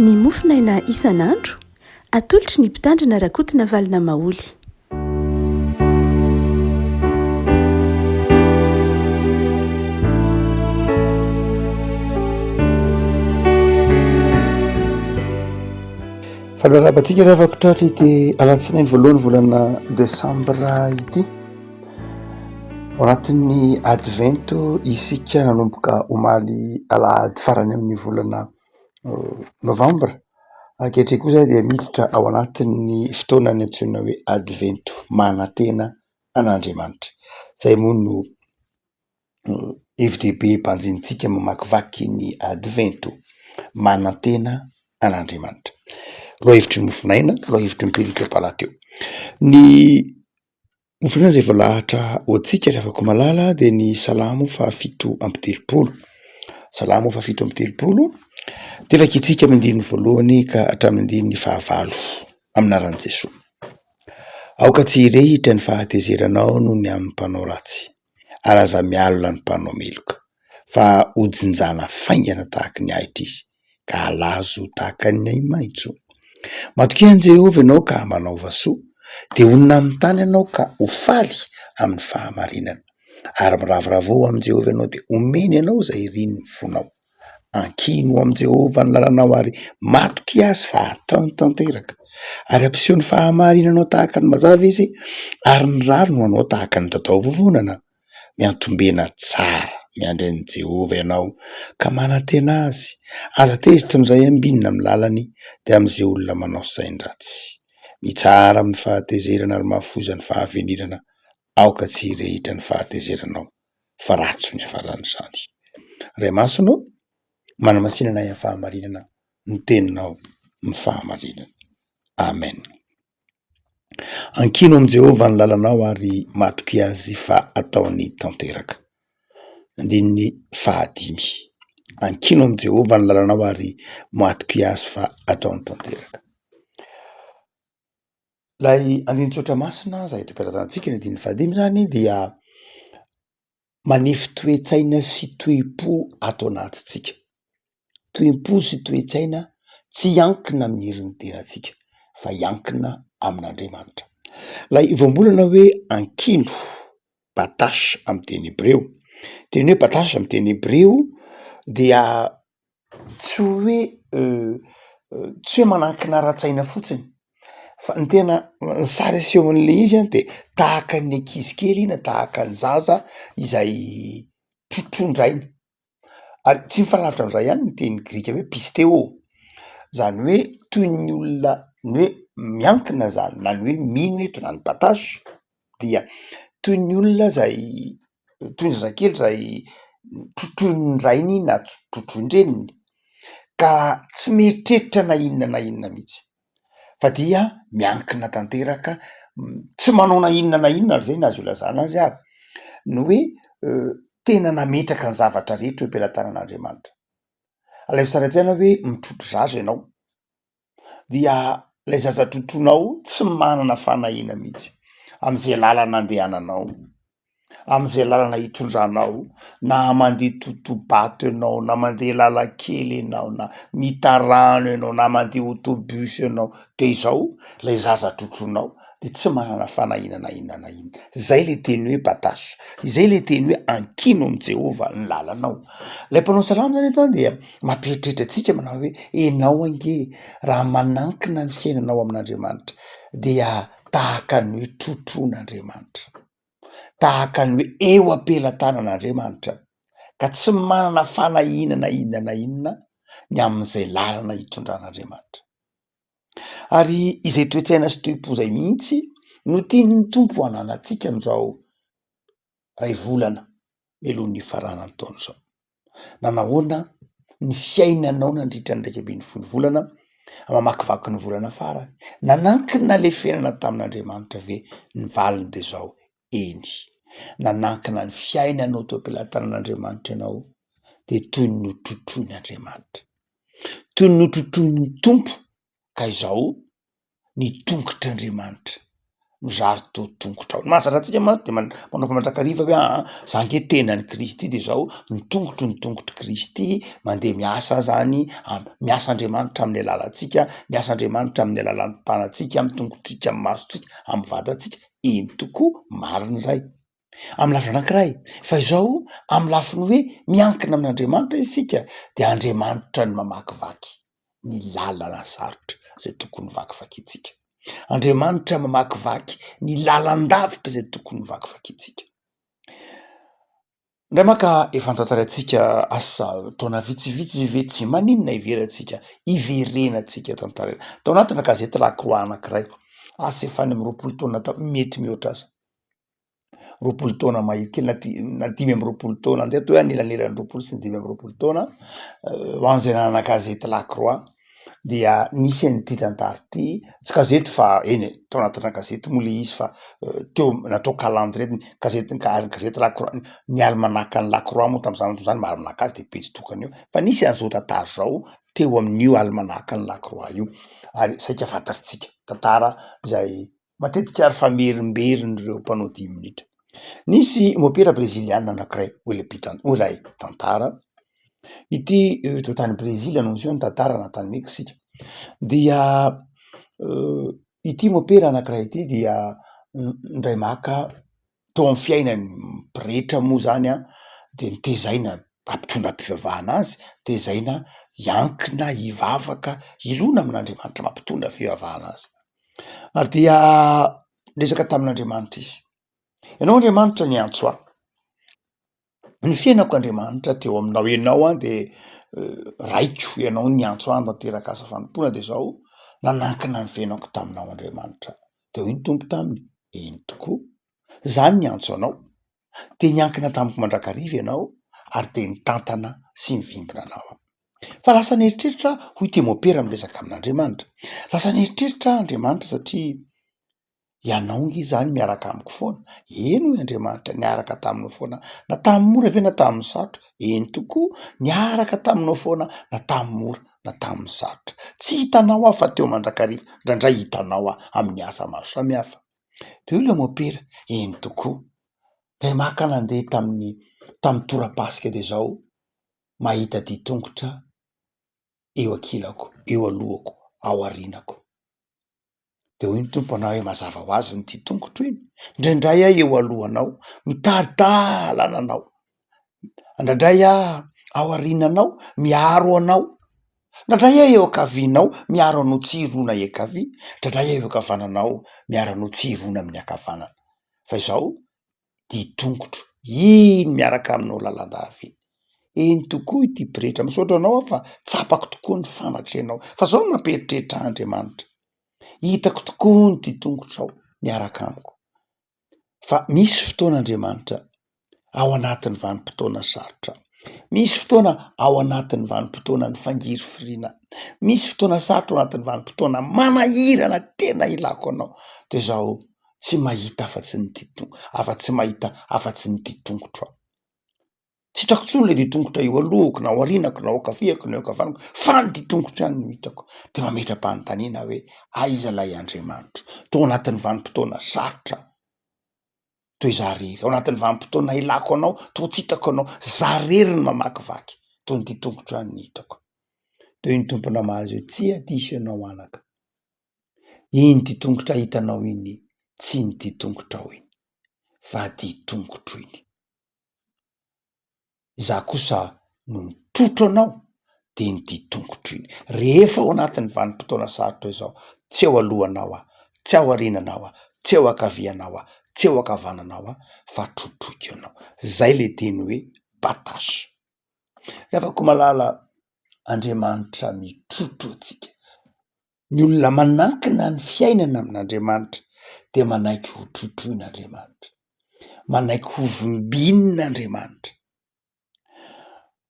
Ny mofonaina isan'andro, atolotry ny Mpitandrina Rakotonavalona Maholy. Faly miarahaba antsika ry havako tratra ity alatsinainy voalohany volana desambra ity. Ao anatin'ny advento isika nanomboka omaly alahady farany amin'ny volana novambra. Ankehitriny kosa dia miditra ao anatin'ny fotoanan'ny antsoina hoe advento, manantena an'Andriamanitra. Izay moa no hevi-dehibe banjinintsika mamakivaky ny advento, manantena an'Andriamanitra. Lohahevitry ny mofonaina, lohahevitry ny perikopa rahateo. Ny mofonaina izay voalahatra ho antsika ry havako malala dia ny salamo fahafito amby telopolo. Salamo fahafito amby telopolo dia vakintsika amin'ny andininy voalohany ka hatramin'ny andininy fahavalo amin'ny anaran'i Jesoa. Aoka tsy hirehitra ny fahatezeranao noho ny amin'ny mpanao ratsy, ary aza mialona ny mpanao meloka, fa hojinjana faingana tahaka ny ahitra izy, ka halazo tahaka ny ahi-maitso. Matokia an'i Jehovah ianao ka manaova soa, dia honina amin'ny tany ianao ka ho faly amin'ny fahamarinana. Ary miravoravoa amin'i Jehovah ianao, dia homeny anao izay irin'ny fonao. Ankino amin'i Jehovah ny lalanao ary matokia azy fa hataony tanteraka. Ary hampiseho ny fahamarinanao tahaka ny mazava izy, ary ny rariny ho anao tahaka ny tataovovonana. Miantombena tsara miandry an'i Jehovah ianao ka manantena azy. Aza tezitra amin'izay ambinina amin'ny lalany, dia amin'izay olona manao sain-dratsy. Mitsahara amin'ny fahatezerana ary mahafoiza ny fahavinirana. Aoka tsy hirehitra ny fahatezeranao. fa ratsy ny hiafaran'izany. Ray Masina ô, manamasina anay amin'ny fahamarinana ny teninao ny fahamarinana. Amen. Ankino amin'i Jehovah ny lalanao ary matokia azy fa ataony tanteraka. Andininy fahadimy. Ankino amin'i Jehovah ny lalanao ary matokia azy fa ataony tanteraka. Ilay andinin-tsoratra masina izay eto am-pelatanantsika ny andininy fahadimy izany dia manefy toe-tsaina sy toe-po ato anatintsika. Toe-po sy toe-tsaina tsy hiankina amin'ny herin'ny tenantsika fa hiankina amin'Andriamanitra. Ilay voambolana hoe ankino, batash amin'ny teny hebreo, teny hoe batash amin'ny teny hebreo dia tsy hoe tsy hoe manankina ara-tsaina fotsiny fa ny tena ny sary asehon'le izy an de tahaka ny ankizy kely na tahaka ny zaza izay trotron-drainy ary tsy mifalavitra am'zay ihany ny teny grika hoe pisteo, zany hoe toy ny olona ny hoe miankina zany na ny hoe mino eto na ny batage dia toy ny olona zay toy ny zazakely zay trotroin'ny rainy na trotroin-dreniny ka tsy mieritreritra na inona na inona mihitsy fa dia miankina tanteraka, tsy manao na inona na inona ary zay no azo ilazana azy ary, ny hoe tena nametraka ny zavatra rehetra eo am-pelatanan'Andriamanitra. Alaivo sary an-tsaina hoe mitrotro zaza ianao dia ilay zaza trotroinao tsy manana fanahiana mihitsy amin'izay lalana andehananao, amin'izay lalana hitondranao, na mandeha totoha-bato ianao, na mandeha lalan-kely ianao, na mita rano ianao, na mandeha autobus ianao, de izao ilay zaza trotroinao de tsy manana fanahiana na inona na inona. Zay le teny hoe batash, izay le teny hoe ankino amin'i Jehovah ny lalanao. Ilay mpanao salamo zany eto dia mampieritreritra antsika manao hoe enao ange raha manankina ny fiainanao amin'Andriamanitra dia tahaka ny hoe trotroin'Andriamanitra, tahaka ny hoe eo am-pelatanan'Andriamanitra ka tsy manana fanahiana na inona na inona ny amin'izay lalana hitondran'Andriamanitra. Ary izay toe-tsaina sy toe-po izay mihitsy no tian'ny Tompo hananantsika amin'izao ray volana mialoha ny hifaranan'ny taona izao. Nanahoana ny fiainanao nandritra ny 11 volana mamakivaky ny volana farany? Nanankina le fiainana tamin'Andriamanitra ve? Ny valiny de zao, eny. Nanankina ny fiainanao teo am-pelatanan'Andriamanitra ianao de toy ny notrotroin'Andriamanitra, toy ny notrotroin'ny Tompo ka izao ny tongotr'Andriamanitra. No zary toa tongotrao. Ny mahazatra antsika mantsy de manao mandrakariva hoe aa za nge tenan'i Kristy de zao ny tongotro ny tongotr'i Kristy, mandeha miasa zany miasa Andriamanitra amin'ny alalantsika, miasa Andriamanitra amin'ny alalan'ny tanantsika, amin'ny tongotsika, amin'ny masontsika, amin'ny vatantsika, eny tokoa marina izay amin'ny lafiny anankiray fa izao amin'ny lafiny hoe miankina amin'Andriamanitra isika de Andriamanitra no mamakivaky ny lalana sarotra zay tokony vakivakintsika. Andriamanitra mamakivaky ny lalan-davitra izay tokony vakivakintsika. Indray maka efa notantaraintsika asa taona vitsivitsy izy ve tsy maninona iverentsika iverenantsika tantaraina tao anatina gazety lakroa anankiray asa efa any amin'ny 20 taona tao mety mihoatra aza. 20 taona mahery kely na na 25 taona andeha atao hoe anelanelan'ny 20 sy ny 25 taona ho an'izay nanana gazety La Croix dia nisy an'ity tantara ity, tsy gazety fa eny e, tao anatina gazety moa le izy fa teo natao calendrier ny gazety ary ny gazety La Croix, ny alimanakan'ny La Croix moa tamin'izany fotoana izany maha alimanaka azy de pejy tokana eo fa nisy an'izao tantara izao teo amin'io alimanakan'ny La Croix io ary saika fantatritsika, tantara izay matetika ary famerimberin' ireo mpanao dihy minitra. Nisy mopera breziliana anankiray hoy ilay mpitan- hoy ilay tantara, ity toa tany Brezila no niseho ny tantara na tany Meksika, dia ity mopera anankiray ity dia indray maka teo amin'ny fiainany pretra moa zany an, de notezaina mpitondra mpivavahana azy, tezaina hiankina, hivavaka, hilona amin'Andriamanitra mampitondra fivavahana azy. Ary dia niresaka tamin'Andriamanitra izy. Ianao Andriamanitra niantso ahy. Ny fiainako Andriamanitra teo aminao, ianao aho de raiko, ianao niantso ahy hanatanteraka asa fanompoana de zao nanankina ny fiainako taminao Andriamanitra. De hoy ny Tompo taminy, eny tokoa, za niantso anao, de niankina tamiko mandrakariva ianao ary de nitantana sy nivimbina anao aho. Fa lasa nieritreritra aho, hoy ity mopera miresaka amin'Andriamanitra, lasa nieritreritra aho Andriamanitra satria ianao nge zany miaraka amiko foana, eny hoy Andriamanitra, niaraka taminao foana aho, na tamin'ny mora ve na tamin'ny sarotra, eny tokoa, niaraka taminao foana aho na tamin'ny mora na tamin'ny sarotra, tsy hitanao aho fa teo mandrakariva, indraindray hitanao aho amin'ny asa maro samihafa. De hoy ilay mopera, eny tokoa, ndray maka nandeha tamin'ny tamin'ny torapasika de zao mahita dian-tongotra eo ankilako, eo alohako, ao aorianako. De hoy ny Tompo anao hoe mazava ho azy ny dian-tongotro iny, indraindray aho eo alohanao mitari-dalana anao, indraindray aho ao aoriananao miaro anao, indraindray aho eo ankavianao miaro anao tsy hirona hiankavia, indraindray aho eo ankavananao miaro anao tsy hirona amin'ny ankavanana, fa izao dian-tongotro iny miaraka aminao lalandava iny. Eny tokoa ity pretra, misaotra anao aho fa tsapako tokoa ny fanatrehanao, fa zao no mampieritreritra ahy Andriamanitra, hitako tokoa ny dian-tongotrao miaraka amiko, fa misy fotoana Andriamanitra ao anatin'ny vanim-potoana sarotra, misy fotoana ao anatin'ny vanim-potoanan'ny fangirifiriana, misy fotoana sarotra ao anatin'ny vanim-potoana manahirana tena ilako anao, de zao tsy mahita afa-tsy ny dian-tongo-, afa-tsy mahita afa-tsy ny dian-tongotro aho. Tsy hitako intsony le dian-tongotra eo alohako na ao aorianako na ao ankaviako na eo ankavanako fa ny dian-tongotro ihany no hitako. De mametra-panontaniana aho hoe aiza ilay Andriamanitro? Tao anatin'ny vanim-potoana sarotra toy izaho irery, ao anatin'ny vanim-potoana ilako anao toa tsy hitako anao, za irery no mamakivaky, toy ny dian-tongotro ihany no hitako. De hoy ny Tompo namaly azy hoe tsia diso ianao anaka. Iny dian-tongotra hitanao iny tsy ny dian-tongotrao iny fa dian-tongotro iny. Izaho kosa no mitrotro anao dia iny dian-tongotro iny. Rehefa ao anatin'ny vanim-potoana sarotra izao, tsy eo alohanao aho, tsy ao aoriananao aho, tsy eo ankavianao aho, tsy eo ankavananao aho fa trotroiko ianao. Zay le teny hoe patache. Ry havako malala, Andriamanitra mitrotro antsika. Ny olona manankina ny fiainana amin'Andriamanitra dia manaiky ho trotroin'Andriamanitra, manaiky ho vimbinin'Andriamanitra.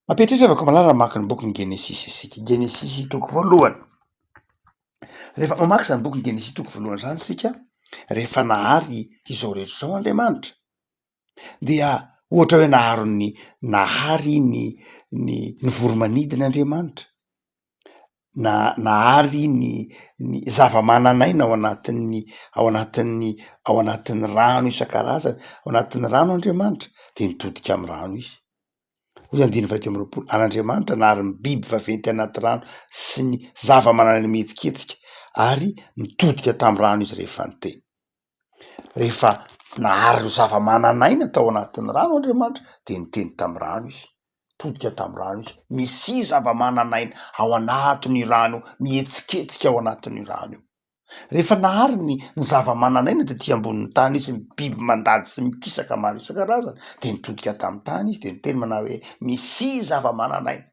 Mampieritreritra havako malala mamaky ny bokin'ny Genesisy isika, Genesisy toko voalohany. Rehefa mamaky izany bokin'ny Genesisy toko voalohany izany isika, rehefa nahary izao rehetra izao Andriamanitra dia ohatra hoe nahary ny nahary ny ny ny voro-manidina Andriamanitra. Na nahary ny ny zava-manan'aina ao anatin'ny ao anatin'ny ao anatin'ny rano isan-karazany, ao anatin'ny rano Andriamanitra de nitodika amy rano izy. Hoy ny andininy faha iraika amby 20, ary Andriamanitra nahary ny biby vaventy anaty rano sy ny zava-manan'aina mihetsiketsika ary nitodika tamin'ny rano izy rehefa niteny. Rehefa nahary ireo zava-manan'aina tao anatin'ny rano Andriamanitra dia niteny tamin'ny rano izy, nitodika tamin'ny rano izy, misia zava-manan'aina ao anatin'io rano io, mihetsiketsika ao anatin'io rano io. Rehefa nahary ny ny zava-manan'aina tety ambonin'ny tany izy, ny biby mandady sy mikisaka maro isan-karazany, dia nitodika tamin'ny tany izy dia niteny manao hoe misia zava-manan'aina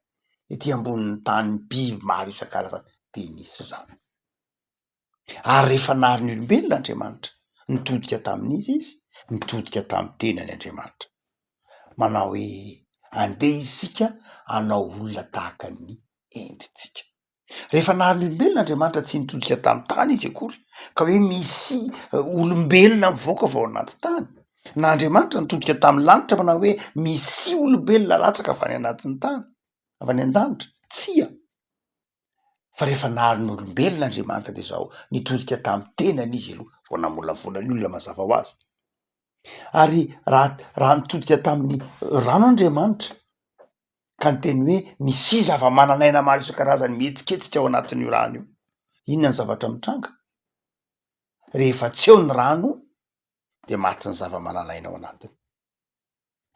ety ambonin'ny tany, biby maro isan-karazany, dia nisy izany. Ary rehefa nahary ny olombelona Andriamanitra, nitodika tamin'iza izy? Nitodika tamin'ny tenany Andriamanitra. Manao hoe andeha isika hanao olona tahaka ny endritsika. Rehefa nahary ny olombelona Andriamanitra tsy nitodika tamin'ny tany izy akory ka hoe misy olombelona mivoaka avy ao anaty tany, na Andriamanitra nitodika tamin'ny lanitra manao hoe misy olombelona latsaka avy any anatin'ny tany, avy any an-danitra, tsia! Fa rehefa nahary ny olombelona Andriamanitra de zao, nitodika tamin'ny tenany izy aloha vao namolavola ny olona mazava ho azy, ary raha raha nitodika tamin'ny rano Andriamanitra ka niteny hoe misia zava-manan'aina maro isan-karazany mihetsiketsika ao anatin'io rano io, inona ny zavatra mitranga? Rehefa tsy eo ny rano de maty ny zava-manan'aina ao anatiny,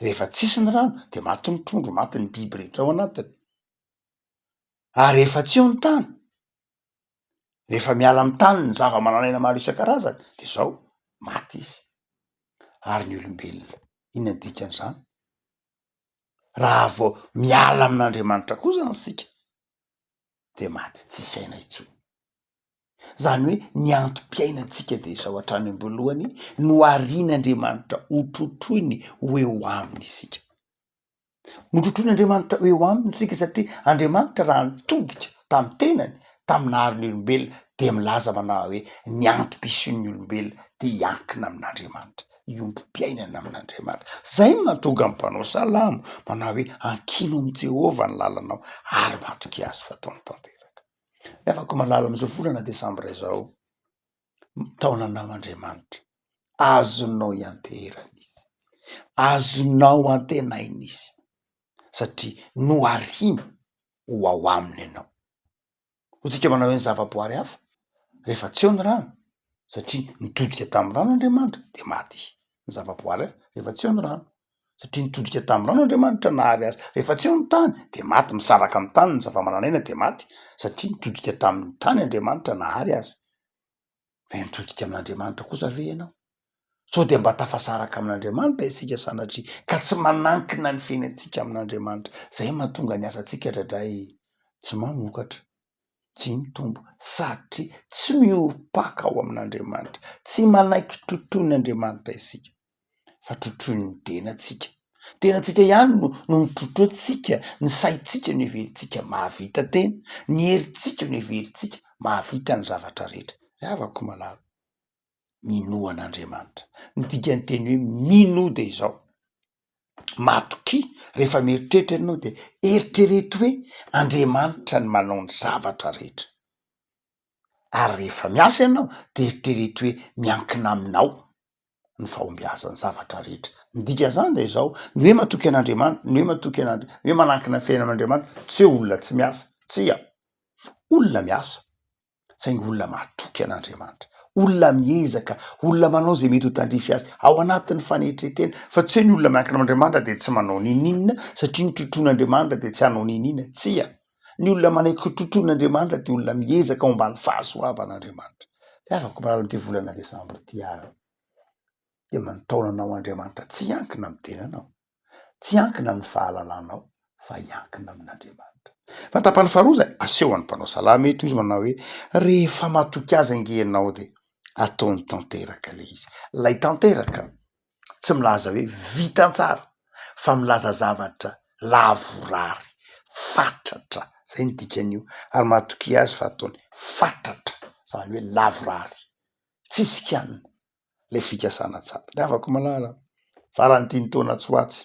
rehefa tsisy ny rano de maty ny trondro, maty ny biby rehetra ao anatiny, ary rehefa tsy eo ny tany, rehefa miala amy tany ny zava-manan'aina maro isan-karazany de zao maty izy, ary ny olombelona, inona ny dikan'izany? Raha vao miala amin'Andriamanitra koa zany isika de maty tsisy aina intsony. Zany hoe ny antom-piainantsika de izao hatrany am-boalohany, noharian'Andriamanitra ho trotroiny ho eo aminy isika. Notrotroin'Andriamanitra ho eo aminy isika satria Andriamanitra raha nitodika tamin'ny tenany, tamin'ny nahary ny olombelona dia milaza manao hoe ny antom-pisian'ny olombelona dia hiankina amin'Andriamanitra. iombom-piainana amin'Andriamanitra. Zay no mahatonga ny mpanao salamo manao hoe ankino amin'i Jehovah ny lalanao ary matokia azy fa ataony tanteraka. Ny afaka malala amin'izao volana desambra izao, mitaona anao Andriamanitra, azonao ianteherana izy, azonao antenaina izy satria noharihiny ho ao aminy ianao. Hoy tsika manao hoe ny zavaboary hafa, rehefa tsy eo ny rano, satria nitodika tamin'ny rano Andriamanitra de maty ny zavaboary hafa rehefa tsy eo ny rano, satria nitodika tamin'ny rano Andriamanitra nahary azy, rehefa tsy eo ny tany de maty, misaraka amin'ny tany ny zavamananaina de maty satria nitodika tamin'ny tany Andriamanitra nahary azy. Ve mitodika amin'Andriamanitra kosa ve ianao? Sao dia mba tafasaraka amin'Andriamanitra isika sanatria ka tsy manankina ny fiainantsika amin'Andriamanitra. Zay mahatonga ny asantsika indraindray tsy mamokatra, tsy mitombo satria tsy miorim-paka ao amin'Andriamanitra, tsy manaiky trotroin'Andriamanitra isika. fa trotroin'ny tenantsika. Tenantsika ihany no no mitrotroantsika, ny saintsika no heverintsika mahavita tena, ny herintsika no heverintsika mahavita ny zavatra rehetra. Ry havako malala, minoa an'Andriamanitra. Ny dikan'ny teny hoe minoa dia izao, matokia, rehefa mieritreritra ianao dia eritrereto hoe Andriamanitra no manao ny zavatra rehetra. Ary rehefa miasa ianao dia eritrereto hoe miankina aminao ny fahombiazan'ny zavatra rehetra. Ny dikan'izany dia izao, ny hoe matoky an'Andriamanitra, ny hoe matoky an'Andri-, ny hoe manankina ny fiainana amin'Andriamanitra, tsy hoe olona tsy miasa, tsia, olona miasa, saingy olona matoky an'Andriamanitra, olona miezaka, olona manao izay mety ho tandrify azy ao anatin'ny fanetren-tena, fa tsy hoe ny olona miankina amin'Andriamanitra dia tsy manao n'inon'inona satria ny trotroin'Andriamanitra dia tsy hanao n'inon'inona, tsia. Ny olona manaiky ho trotroin'Andriamanitra dia olona miezaka ao ambany fahasoavan'Andriamanitra. Ry havako malala amin'ity volana desambra ity ary dia mitaona anao Andriamanitra tsy hiankina amin'ny tenanao, tsy hiankina amin'ny fahalalanao fa hiankina amin'Andriamanitra. Fa ny tapany faharoa izay asehon'ny mpanao salamo eto izy manao hoe rehefa matoky azy ange ianao dia ataony tanteraka ilay izy. Ilay tanteraka tsy milaza hoe vitan-tsara fa milaza zavatra lavorary, fatratra, zay ny dikan'io ary matokia azy fa ataony fatratra zany hoe lavorary, tsisy kianina le fikasana tsara. Ry havako malala, faran'ity ny taona tsy ho atsy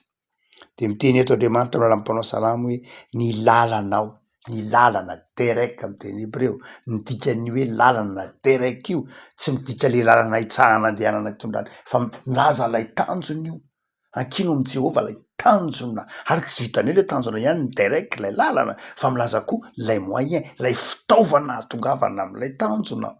de miteny eto Andriamanitra amin'ny alalan'ny mpanao salamo hoe ny lalanao. Ny lalana, derek amin'ny teny hebreo, ny dikan'ny hoe lalana na derek io, tsy midika le lalana hitsahana andehanana hitondrana, fa milaza ilay tanjona io. Ankino amin'i Jehovah ilay tanjona, ary tsy vitan'ny hoe ilay tanjona ihany ny derek, ilay lalana, fa milaza koa ilay moyen, ilay fitaovana ahatongavana amin'ilay tanjona.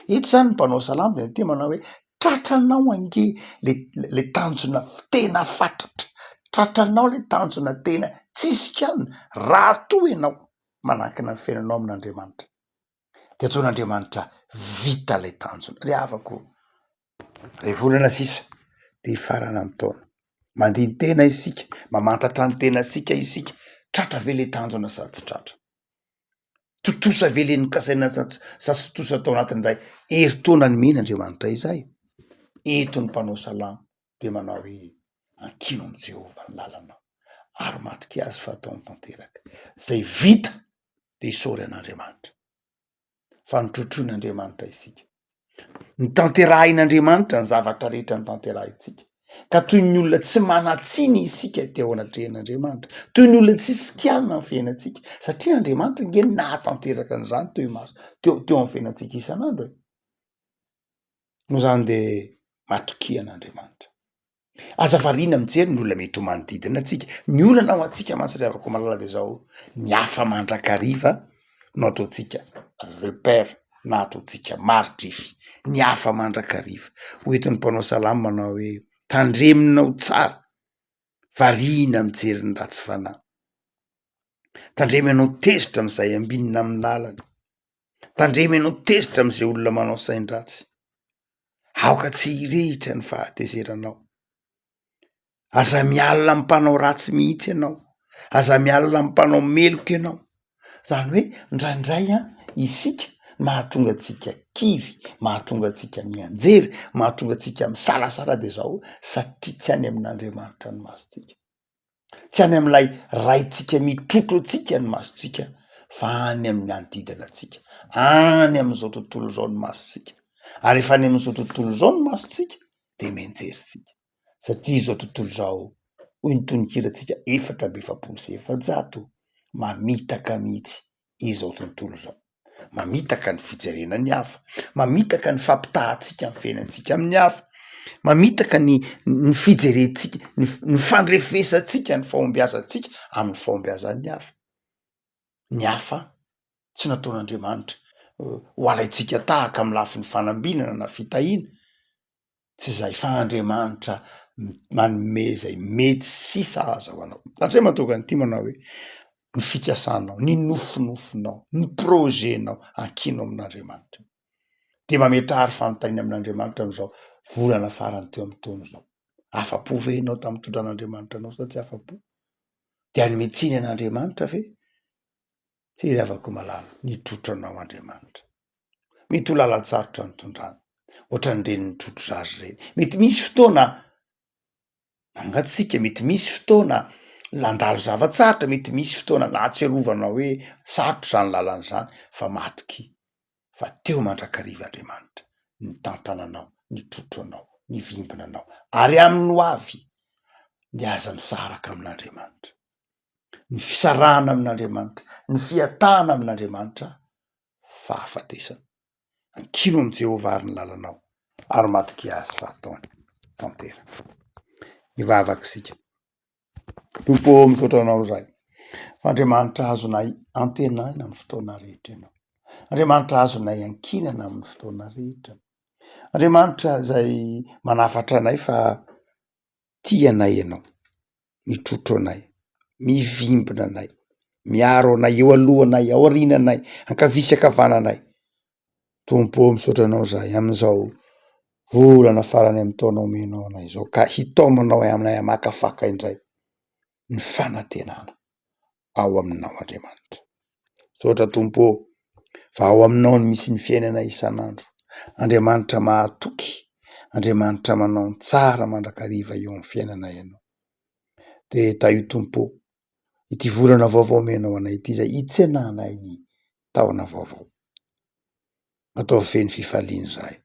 Eto izany ny mpanao salamo dia tia manao hoe tratranao ange le le tanjona tena fatratra, tratranao le tanjona tena tsisy kianina raha toa ianao manankina ny fiainanao amin'Andriamanitra. De ataon'Andriamanitra vita ilay tanjona. Ry havako, iray volana sisa de hifarana ny taona. Mandini-tena isika, mamantatra ny tenantsika isika, tratra ve le tanjona sa tsy tratra? Tontosa ve le nokasaina sa sa tsy tontosa tao anatin'ilay herintaona nomena Andriamanitra izay? Eto ny mpanao salamo dia manao hoe ankino amin'i Jehovah ny lalanao ary matokia azy fa ataony tanteraka. Izay vita dia isaory an'Andriamanitra fa notrotroin'Andriamanitra isika. Notanterahin'Andriamanitra ny zavatra rehetra notanterahintsika, ka toy ny olona tsy manan-tsiny isika teo anatrehan'Andriamanitra, toy ny olona tsisy kianina ny fiainantsika, satria Andriamanitra ange no nahatanteraka an'izany teo imaso, teo teo amin'ny fiainantsika isan'andro e. Noho izany dia matokia an'Andriamanitra. Aza variana mijery ny olona mety ho manodidina antsika. Ny olana ho antsika mantsy ry havako malala dia izao, ny hafa mandrakariva no ataontsika repère na ataontsika mari-drefy, ny hafa mandrakariva. Ho entin'ny mpanao salamo manao hoe tandreminao tsara, variana mijery ny ratsy fanahy. Tandremo ianao tezitra amin'izay ambinina amin'ny lalana. Tandremo ianao tezitra amin'izay olona manao sain-dratsy. Aoka tsy hirehitra ny fahatezeranao. Aza mialona amin'ny mpanao ratsy mihitsy ianao. Aza mialona amin'ny mpanao meloka ianao. Zany hoe indraindray an, isika mahatonga antsika kivy, mahatonga antsika mianjera, mahatonga antsika misalasala de zao satria tsy any amin'Andriamanitra ny masontsika. Tsy any amin'ilay Raintsika mitrotro antsika ny masontsika fa any amin'ny hanodidina antsika, any amin'izao tontolo izao ny masontsika. Ary rehefa any amin'izao tontolo izao ny masontsika de mianjery isika satria izao tontolo izao hoy ny tononkirantsika 444, mamitaka mihitsy izao tontolo izao. Mamitaka ny fijerena ny hafa, mamitaka ny fampitahantsika ny fiainantsika amin'ny hafa, mamitaka ny ny fijerentsika, ny ny fandrefesantsika ny fahombiazantsika amin'ny fahombiazan'ny hafa. Ny hafa tsy nataon'Andriamanitra ho alaintsika tahaka amin'ny lafiny fanambinana na fitahiana, Tsy izay fa Andriamanitra manome izay mety sy sahaza ho anao. Satria mahatonga an'ity manao hoe ny fikasanao, ny nofinofinao, ny projet-nao ankino amin'Andriamanitra. Dia mametraha ary fanontaniana amin'Andriamanitra amin'izao volana farany teo amin'ny taona izao. Afa-po ve ianao tamin'ny nitondran'Andriamanitra anao sa tsy afa-po? Dia hanome tsiny an'Andriamanitra ve? Tsy ry havako malala, nitrotro anao Andriamanitra. Mety ho lalan-tsarotra nitondrany, ohatran'ireny nitrotro zaza ireny. Mety misy fotoana mangatsiaka, mety misy fotoana nandalo zava-tsarotra, mety misy fotoana nahatsiarovana hoe sarotra izany lalana izany, fa matokia fa teo mandrakariva Andriamanitra nitantana anao, nitrotro anao, nivimbina anao, ary amin'ny ho avy dia aza misaraka amin'Andriamanitra. Ny fisarahana amin'Andriamanitra, ny fiatahana amin'Andriamanitra, fahafatesana. Ankino amin'i Jehovah àry ny lalanao, ary matokia azy fa hataony tanteraka. Hivavaka isika. Tompo ô, misaotra anao izahay fa Andriamanitra azonay antenaina amin'ny fotoana rehetra ianao. Andriamanitra azonay ankinana amin'ny fotoana rehetra. Andriamanitra izay manafatra anay fa tia anay ianao. mitrotro anay, mivimbina anay, miaro anay eo alohanay, aoriananay, ankavia sy ankavananay. Tompo ô, misaotra anao izahay amin'izao volana farany amin'ny taona omenao anay izao ka hitaomanao aminay hamakafaka indray ny fanantenana ao aminao Andriamanitra. Misaotra Tompo ô, fa ao aminao no misy ny fiainana isan'andro. Andriamanitra mahatoky, Andriamanitra manao ny tsara mandrakariva eo amin'ny fiainana ianao. Dia tahio Tompo ô, ity volana vaovao omenao anay ity izay hitsenanay ny taona vaovao. Ataovy feno fifaliana izahay.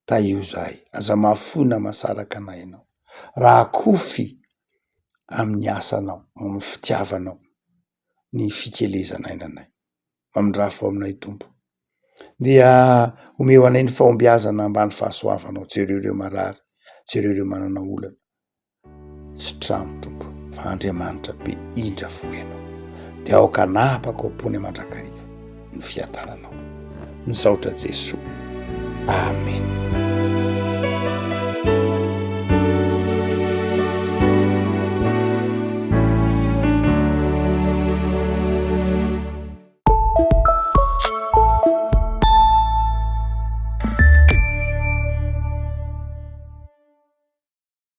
Tahio izahay, aza mahafoy na mahasaraka anay ianao. Raha kofy amin'ny asanao, amin'ny fitiavanao. ny fikelezan'aina anay. Mamindrà fo aminay Tompo. Dia omeo anay ny fahombiazana ambany fahasoavanao. Jereo ireo marary, jereo ireo manana olana. Sitrano Tompo fa Andriamanitra be indra fo Ianao. Dia aoka hanapaka ao am-pony mandrakariva ny fiadananao. Misaotra Jesoa. Amen.